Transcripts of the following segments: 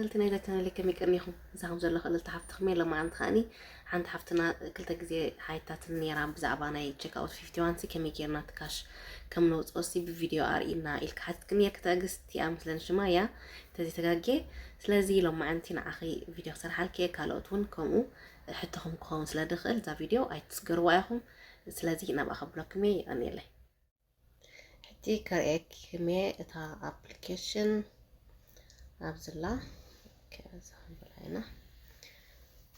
ተኸታተልቲ ናይዛ ቻነል ከመይ ቀኒኹም? እዛ ከም ዘለኹ እልልታ ሓፍትኹም እየ። ሎማዓንቲ ከኣኒ ሓንቲ ሓፍትና ክልተ ግዜ ሓቲታትኒ ነይራ ብዛዕባ ናይ ቸክ ኣውት ፊፍቲ ዋን ሲ ከመይ ጌርና እቲ ካሽ ከም ነውፅኦ ሲ ብቪድዮ ኣርእይና ኢልካ ሓቲትክኒ ነይርኪ ትዕግስቲ እያ መስለኒ ሽማ እያ እንተዘይተጋግየ። ስለዚ ሎማዓንቲ ንዓኺ ቪድዮ ክሰርሓልኪ እየ። ካልኦት እውን ከምኡ ሕቶኹም ክኸውን ስለ ድኽእል እዛ ቪድዮ ኣይትስገርዋ ኢኹም። ስለዚ ናብኣ ከብለኩም እየ። የቐንየለይ። ሕጂ ከርእየክሜ እታ ኣፕሊኬሽን ኣብዝላ ከዛ ክንብላ ኢና።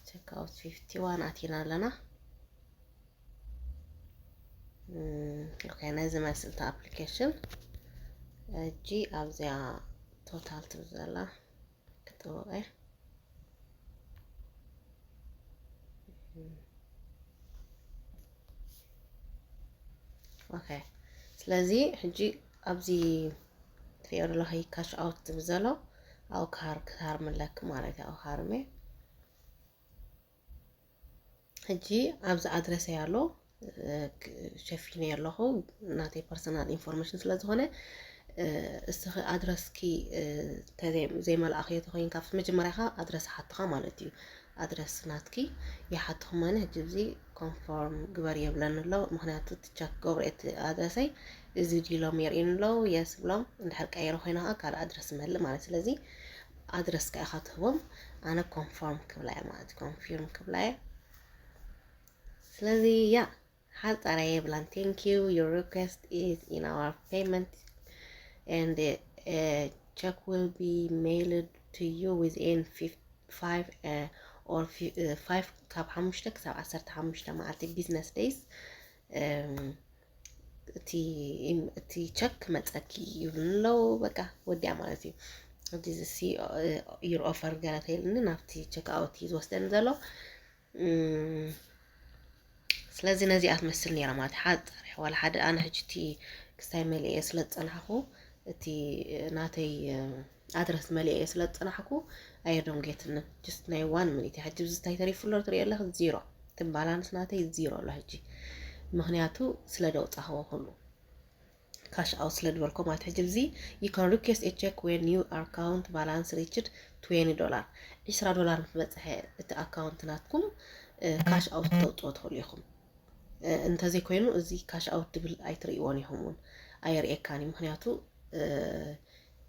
ቸክ ኣውት ፊፍቲ ዋን ኣቲና ኣለና። ኦኬ፣ ነዚ መስል እታ ኣፕሊኬሽን ሕጂ ኣብዚኣ ቶታል ትብል ዘላ ክጥውቀ። ኦኬ፣ ስለዚ ሕጂ ኣብዚ ትሪኦ ዘለኺ ካሽ ኣውት ትብል ዘሎ ኣብኡ ክሃር ክሃርም ኣለኪ ማለት እዩ። ኣብኡ ክሃርም እየ። ሕጂ ኣብዚ ኣድረሰይ ኣሎ፣ እ፣ ክ-፣ ሸፊነ ኣለኹ፣ ናተይ ፐርሰናል ኢንፎርሜሽን ስለ ዝኾነ፣ እ፣ እስኺ ኣድረስኪ፣ እ፣ ተዘይ-፣ ዘይመልኣኽዮ ተኾይንካ፣ ኣብቲ መጀመርያ ኸዓ ኣድረስ ይሓትኻ ማለት እዩ። ኣድረስ ናትኪ ይሓትኹ ማለት ሕጂ እዚ ኮንፎርም ግበር የብለኒ ኣሎ፣ ምኽንያቱ እቲ ቸክ ገብሮ እቲ ኣድረሰይ እዚ ድዩ ኢሎም የርእዩኒ ኣለዉ። የስ ብሎም፣ እንድሕር ቀይሮ ኮይነ ኸዓ ካልእ ኣድረስ እመልእ ማለት። ስለዚ ኣድረስካ ኢኻ ትህቦም፣ ኣነ ኮንፎርም ክብላ እየ ማለት እዩ። ኮንፊርም ክብላ እየ። ስለዚ ያ ሓጻራ የብላን። Thank you, your request is in our payment and, uh, check will be mailed to you within fif-, five, uh, or fi-, uh, five ካብ ሓሙሽተ ክሳብ ዓሰርተ ሓሙሽተ መዓልቲ፣ ቢዝነስ ደይስ፣ እም፣ እቲ ኢም-፣ እቲ ቸክ ክመጸኪ ይብሉ ኣለዉ። በቃ ወዲኣ ማለት እዩ። ሕጂ እዚ ሲ-፣ እ፣ your offer ገለ ተይልኒ ናብቲ ቸክ ኣውት እዩ ዝወስደኒ ዘሎ። እም፣ ስለዚ ነዚኣ ትመስል ነይራ ማለት ሓጻር ዋላ ሓደ ኣነ ሕጂ እቲ ክስታይ መሊኤ ስለ ዝጸናሕኩ እቲ ናተይ፣ እ፣ ኣድረስ መሊኤ ስለ ዝጸናሕኩ ኣየደንጎየትንን። ጅስት ናይ ዋን ሚኒት እያ። ሕጂ ብዚ እንታይ ተሪፉ ኣሎ ትሪኦ ኣለኺ? ዚሮ። እቲ ባላንስ ናተይ ዚሮ ኣሎ ሕጂ። ምኽንያቱ ስለ ደውጻኽዎ ኩሉ። ካሽ ኣውት ስለ ዝበልኮ ማለት ሕጂ እዚ you can request a check when your account balance reached twenty dollar። ዒስራ ዶላር ምስ በጽሐ እቲ ኣካውንት ናትኩም፣ እ፣ ካሽ ኣውት ተውጽኦ ትኽእሉ ኢኹም። እ፣ እንተዘይኮይኑ እዚ ካሽ ኣውት ዝብል ኣይትርእይዎን ኢኹም እውን ኣየርእየካን እዩ። ምኽንያቱ፣ እ፣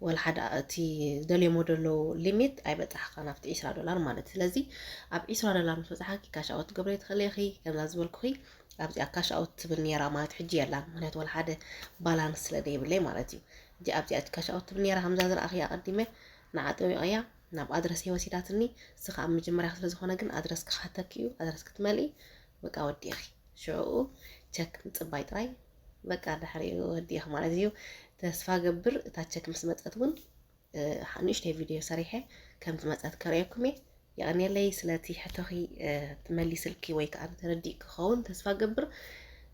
ወላ ሓደ እቲ ዝደልዮሞ ዘለዉ ሊሚት ኣይበጻሕኻን ኣብቲ ዒስራ ዶላር ማለት እዩ። ስለዚ ኣብ ዒስራ ዶላር ምስ በጻሓኪ ካሽ ኣውት ትገብርዮ ትኽእሊ ኢኺ። ከምዛ ዝበልኩኺ ኣብዚኣ ካሽ ኣውት ትብል ነይራ ማለት ሕጂ የላን። ምኽንያቱ ወላ ሓደ ባላንስ ስለ ዘይብለይ ማለት እዩ። ሕጂ ኣብዚኣ ካሽ ኣውት ትብል ነይራ ከምዛ ዝረኣኽያ ኣቐዲመ ንዓ ጠዊቐያ ናብ ኣድረስ ወሲዳትኒ። እዚ ከዓ መጀመርያ ስለ ዝኾነ ግን ኣድረስ ክሓተኪ እዩ። ኣድረስ ክትመልኢ በቃ ወዲእኺ። ሽዑ ቸክ ምጽባይ ጥራይ በቃ ድሕሪኡ ወዲእኺ ማለት እዩ። ተስፋ ገብር እታ ቸክ ምስ መጸት እውን፣ እ፣ ንእሽተይ ቪድዮ ሰሪሐ ከም ዝመጸት ከርእየኩም እየ። የቐንየለይ ስለቲ ሕቶኺ፣ እ፣ መሊስልኪ ወይ ከዓ ተረዲእ ክኸውን ተስፋ ገብር።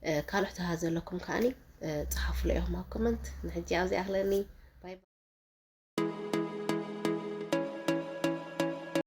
እ፣ ካልእ ሕቶታት ዘለኩም ከዓኒ፣ እ፣ ጸሓፉለይ ኢኹም ኣብ ኮመንት። ንሕጂ ኣብዚ ኣኽለኒ። ባይ ባይ።